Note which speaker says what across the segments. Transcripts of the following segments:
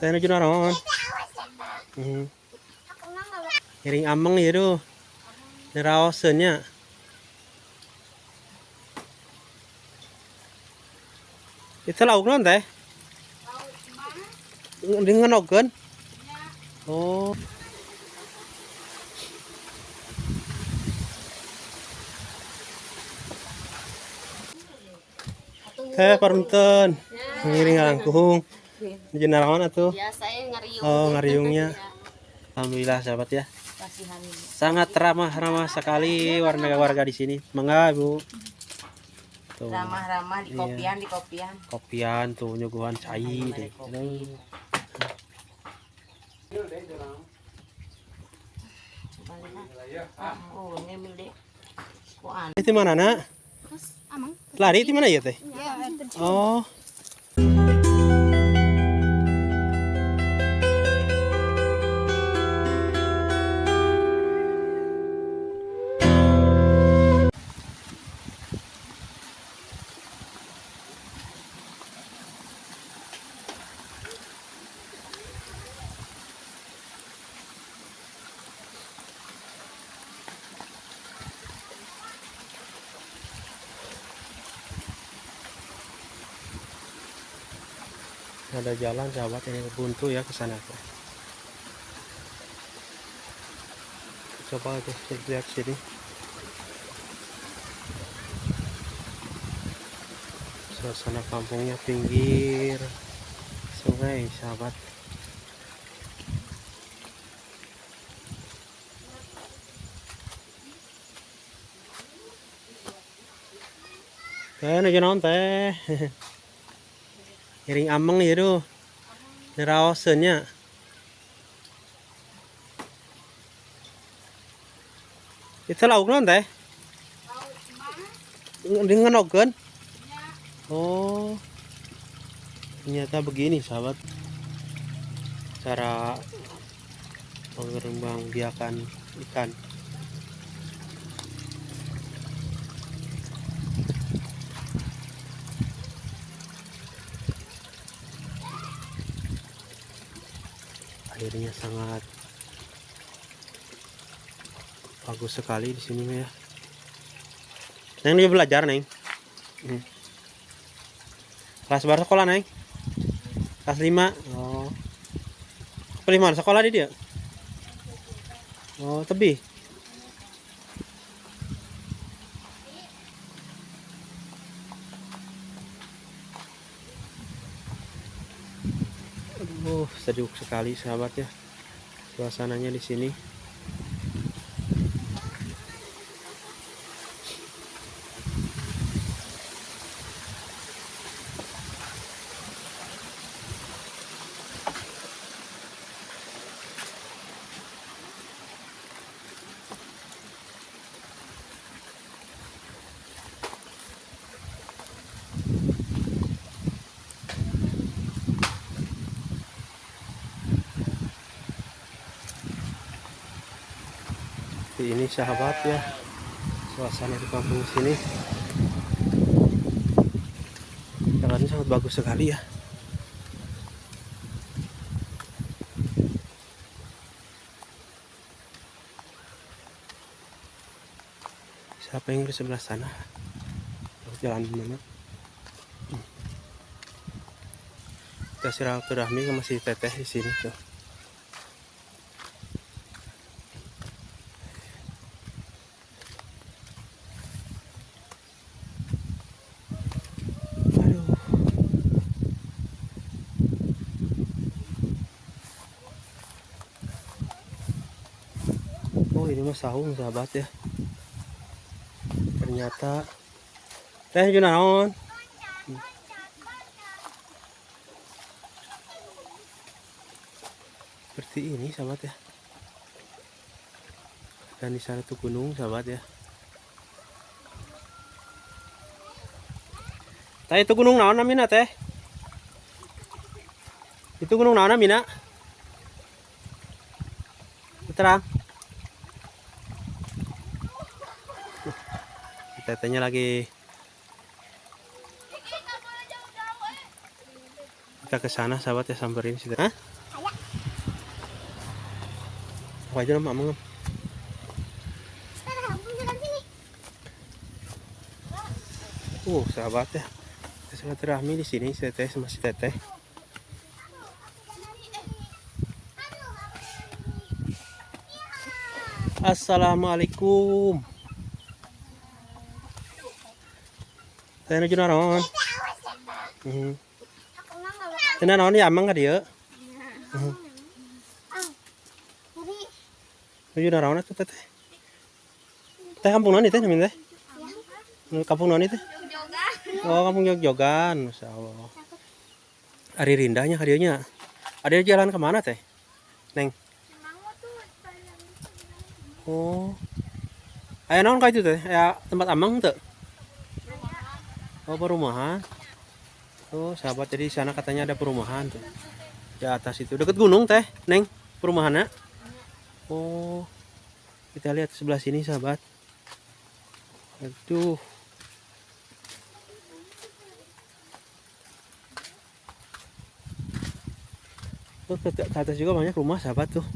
Speaker 1: Teh nuju naon? Ngiring ameng ya duh. Neraoseun nya. Itu lauk naon teh? Ngenogeun? Oh. Teh parunten. Ngiring ngalangkung. Nuju naraon atuh?
Speaker 2: Biasa ngariung.
Speaker 1: Oh, ngariungnya. Alhamdulillah sahabat ya. Sangat ramah-ramah sekali warga-warga di sini. Mangga, Ibu. Tuh.
Speaker 2: Ramah-ramah di kopian, di kopian.
Speaker 1: Kopian tuh nyuguhan cai deh. Itu mana, Nak? Lari di mana ya, Teh? Oh. Ada jalan sahabat ini buntu ya ke sana tuh. Coba tuh lihat sini. Suasana kampungnya pinggir sungai sahabat. Teh nuju naon teh? Ngiring ameng ya duh. Neraoseun nya. Itu lauk naon teh? Ngenogeun? Oh. Ternyata begini sahabat. Cara pengembangbiakan ikan. Airnya sangat bagus sekali di sini ya. Neng dia belajar, Neng. Kelas baru sekolah, Neng. Kelas 5. Oh. Kelima sekolah di dia. Oh, tebi. Aduh, sejuk sekali sahabat ya. Suasananya di sini. Ini sahabat ya, suasana di kampung sini. Jalannya sangat bagus sekali ya. Siapa yang di sebelah sana? Jalan mana? Kita silaturahmi sama si teteh di sini tuh. Oh, ini mah saung sahabat ya. Ternyata teh nuju naon? Seperti ini sahabat ya. Dan di sana tuh gunung sahabat ya. Teh itu gunung naon namina teh? Itu gunung naon namina? Terang. Tetehnya lagi kita ke sana sahabat ya, samperin situ. Hah? Wah, itu nama amang. Sahabat ya. Silaturahmi di sini teteh sama si teteh. Assalamualaikum. Teh nuju naon? Heeh. Teh naon ya amang ka dieu? Nuju naon atuh teteh? Teh kampung naon teh namina teh? Kampung naon teh? Oh, kampung Jogjogan, Masya Allah. Ari rindahnya ka dieu nya. Ada jalan kemana teh? Neng. Oh. Aya naon ka itu teh? Aya tempat amang teu? Oh, perumahan. Oh, sahabat, jadi di sana katanya ada perumahan tuh. Di atas itu deket gunung teh, Neng, perumahannya. Oh. Kita lihat sebelah sini, sahabat. Aduh. Tuh, ke atas juga banyak rumah, sahabat tuh.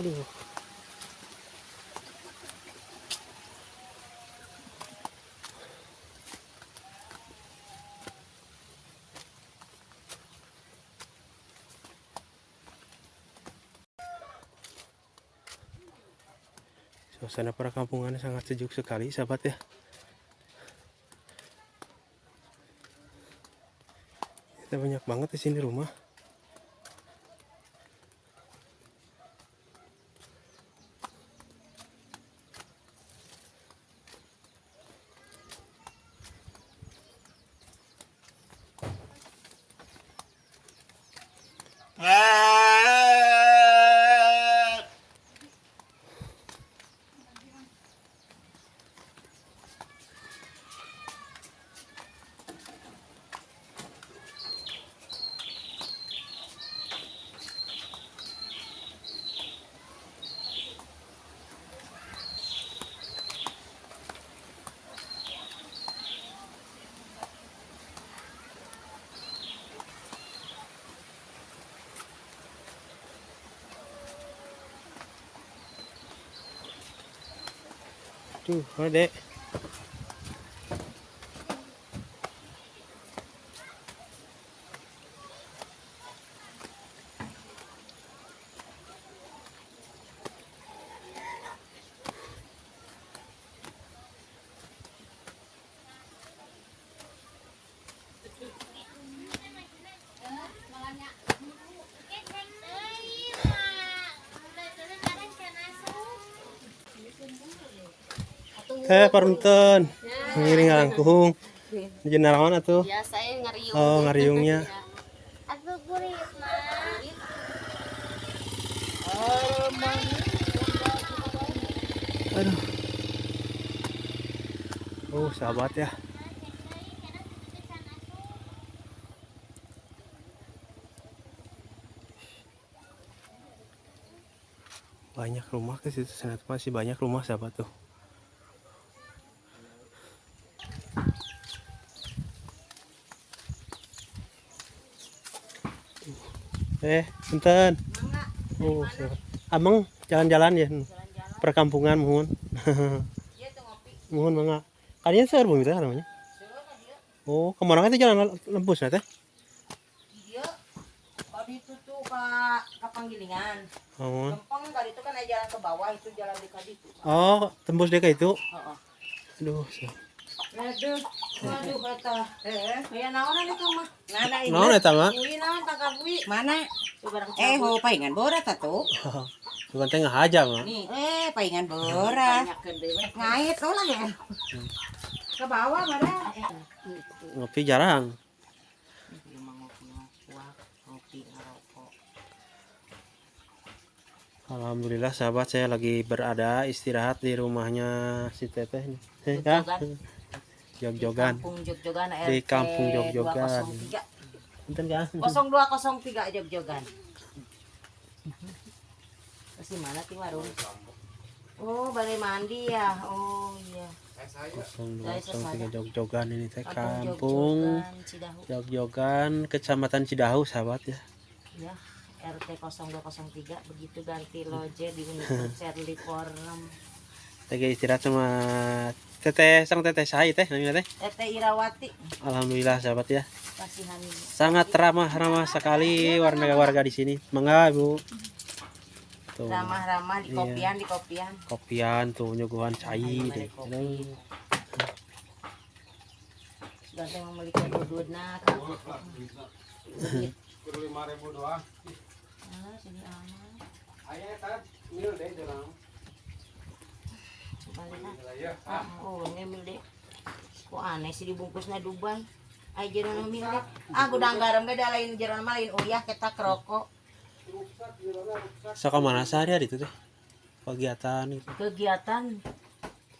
Speaker 1: Aduh. Suasana perkampungan sangat sejuk sekali, sahabat ya. Kita banyak banget di sini rumah. Tuh, mana dek? Parunten. Ngiring ngalangkung. Nuju naraon atuh?
Speaker 2: Biasa ya ngariung.
Speaker 1: Oh, ngariungnya.
Speaker 3: Atuh kurit mah.
Speaker 1: Aduh. Oh, sahabat ya. Banyak rumah ke situ, sana masih banyak rumah sahabat tuh. Punten. Oh, ameng jalan-jalan ya. Perkampungan muhun. Muhun mangga. Kalian seueur bumi teh namanya. Oh, kemana kan jalan lembus teh?
Speaker 2: Iya. Kalau itu tuh ke Panggilingan.
Speaker 1: Oh.
Speaker 2: Lempeng kali itu kan ada jalan ke bawah, itu jalan di kali itu.
Speaker 1: Oh, tembus deh ke itu.
Speaker 2: Heeh.
Speaker 1: Aduh.
Speaker 2: Aduh, waduh eta. Heeh. Aya naonan itu mah?
Speaker 4: Mana ini?
Speaker 1: Naon eta mah?
Speaker 2: Bui naon tangkap bui?
Speaker 4: Mana?
Speaker 2: Barang
Speaker 4: Eh, ho paingan borat atuh.
Speaker 1: Bukan teh ngahaja mah.
Speaker 2: Nih,
Speaker 4: Eh, paingan borat.
Speaker 2: banyakeun deui we.
Speaker 4: Ngait ulah ya. Ke bawah mana?
Speaker 1: Ngopi jarang.
Speaker 2: Ieu mah ngopi mah kuah, ngopi ngerokok.
Speaker 1: Alhamdulillah sahabat, saya lagi berada istirahat di rumahnya si Teteh nih. Ya. Jog-jogan.
Speaker 2: Kampung Jogjogan RT
Speaker 1: Di Kampung Jogjogan.
Speaker 2: 203.
Speaker 1: Punten kan?
Speaker 2: 0203 Jogjogan. Terus di mana ti warung? Oh, balai mandi ya. Oh iya.
Speaker 1: 0203 Jogjogan ini teh
Speaker 2: Kampung
Speaker 1: Kampung
Speaker 2: Jogjogan Cidahu.
Speaker 1: Jogjogan, Kecamatan Cidahu sahabat ya.
Speaker 2: Ya, RT 0203 begitu ganti loje di Uniper Charlie Korem.
Speaker 1: Lagi istirahat sama Teteh, sang Teteh saya teh namanya teh.
Speaker 2: Teteh Irawati
Speaker 1: Alhamdulillah sahabat ya.
Speaker 2: kasihan.
Speaker 1: Sangat ramah-ramah sekali warga-warga di sini. Mangga Ibu. Tuh.
Speaker 2: Ramah-ramah di
Speaker 1: Iya.
Speaker 2: kopian, di kopian.
Speaker 1: Kopian tuh nyuguhan cai deh.
Speaker 2: Kopi. Ganteng memiliki dududna.
Speaker 5: Kudu 5.000 doang.
Speaker 2: Ah, sini amat.
Speaker 5: Aya eta mil deh jalan.
Speaker 2: Coba lihat.
Speaker 5: Ya.
Speaker 2: Oh, ngemil deh. Kok aneh sih dibungkusnya Dubai. Ay jero mil deh. Ah, gudang garam ge da lain jero mah lain uyah kita kerokok.
Speaker 1: Sok mana sehari-hari itu teh? Kegiatan gitu.
Speaker 2: Kegiatan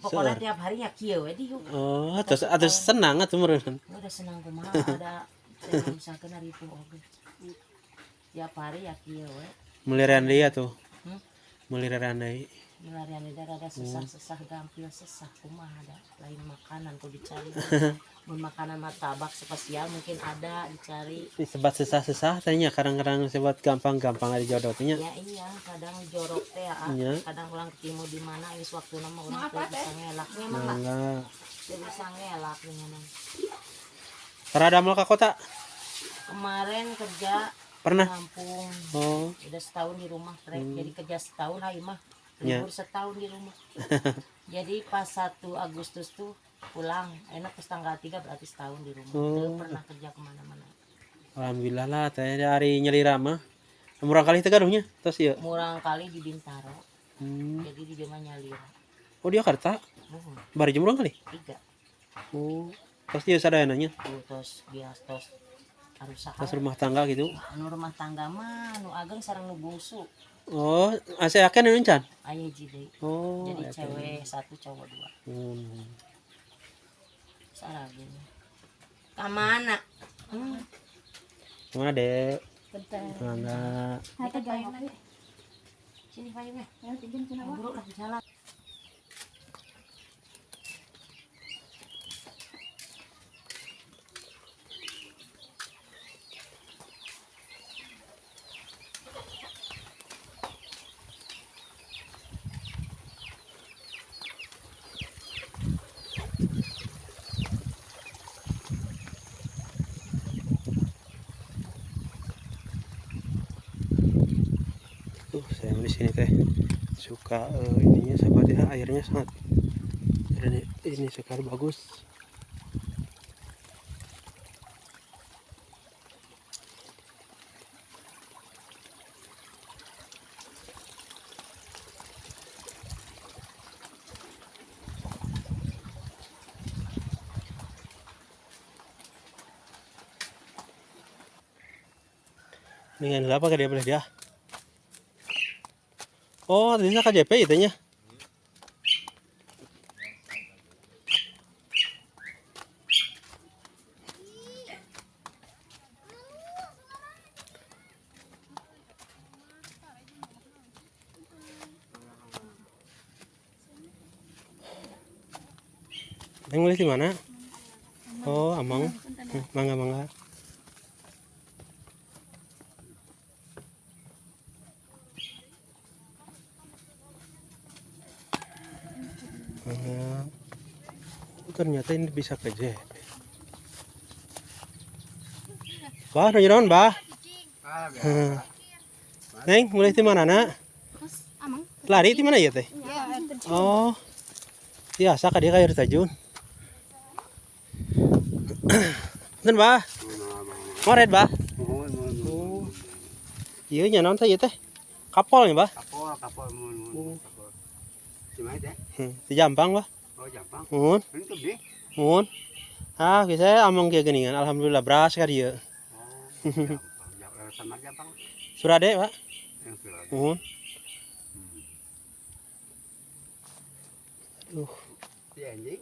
Speaker 2: pokoknya
Speaker 1: Seur.
Speaker 2: tiap harinya kieu we diuk.
Speaker 1: Oh, terus atau senang atuh meureun.
Speaker 2: Udah senang kumaha ada saya misalkan hari itu oge. Tiap hari ya kieu we.
Speaker 1: Melirian deui atuh.
Speaker 2: Hmm?
Speaker 1: Melirian deui.
Speaker 2: Milarian da rada sesah-sesah gampil sesah kumaha ada lain makanan kudu dicari. Mun makanan martabak spesial mungkin ada dicari.
Speaker 1: Disebat sesah-sesah tanya kadang-kadang sebat gampang-gampang ada jodoh teh nya.
Speaker 2: Ya iya, kadang jorok teh ya, ah.
Speaker 1: Iya.
Speaker 2: Kadang ulang ketemu di mana geus waktuna mah urang teu bisa ngelak nya mah
Speaker 1: Mangga.
Speaker 2: teu bisa ngelak nya.
Speaker 1: Rada mau ke kota?
Speaker 2: Kemarin kerja
Speaker 1: Pernah?
Speaker 2: kampung
Speaker 1: Oh,
Speaker 2: udah setahun di rumah trek. Jadi kerja setahun hari mah
Speaker 1: Ya.
Speaker 2: libur setahun di rumah. Jadi pas 1 Agustus tuh pulang, enak pas tanggal 3 berarti setahun di rumah.
Speaker 1: Oh.
Speaker 2: Teu pernah kerja kemana-mana.
Speaker 1: Alhamdulillah lah teh hari nyelira mah. Murang kali teh gaduhnya tos ieu.
Speaker 2: Murang kali di Bintaro, jadi di mah nyalira.
Speaker 1: Oh, di Jakarta.
Speaker 2: Nuhun,
Speaker 1: Bari jeung murang kali.
Speaker 2: 3.
Speaker 1: Oh, tos ieu sadayana nya.
Speaker 2: Tuh tos bias tos arusaha.
Speaker 1: Tos rumah tangga gitu.
Speaker 2: Anu rumah tangga mah nu ageng sareng nu bungsu.
Speaker 1: Oh, asa akan anu can?
Speaker 2: Aya hiji deui.
Speaker 1: Oh,
Speaker 2: Jadi
Speaker 1: aya teh.
Speaker 2: cewek 1 cowok 2. Saragin. Ka mana?
Speaker 1: Mana, Dek?
Speaker 3: Bentar.
Speaker 1: Mangga.
Speaker 3: Hati payung.
Speaker 2: Sini payungnya.
Speaker 3: Ya, pinjam kenapa?
Speaker 2: Buru lah jalan.
Speaker 1: Tuh, saya di sini teh suka ininya sahabat ya, airnya sangat ini sekali bagus. Dengan apa dia boleh dia? Oh, tadi KJP itu nya. Neng mulai di mana? Oh, Amang. Mangga, mangga. Mangga. Oh, ternyata ini bisa ke JP. Bah, nuju naon, Bah? Neng, mulai di mana, Nak?
Speaker 3: Amang.
Speaker 1: Lari di mana ya, Teh?
Speaker 3: Ya,
Speaker 1: Oh. Biasa ka dia ka air terjun. Punten, Bah. Ngoret, Bah. Oh. Ieu nya naon teh ieu teh? Kapol nya, Bah.
Speaker 5: Kapol, kapol, mun, mun, kapol. Gimana teh?
Speaker 1: Di Jampang, Bah.
Speaker 5: Oh, Jampang.
Speaker 1: Muhun,
Speaker 5: Ini tuh beli.
Speaker 1: muhun. Ah, saya amang kieu geuningan. Alhamdulillah beras ka dieu.
Speaker 5: Oh, Jampang. Sama Jampang.
Speaker 1: Surade, Pak.
Speaker 5: Yang surat.
Speaker 1: Muhun. Aduh,
Speaker 5: Si anjing.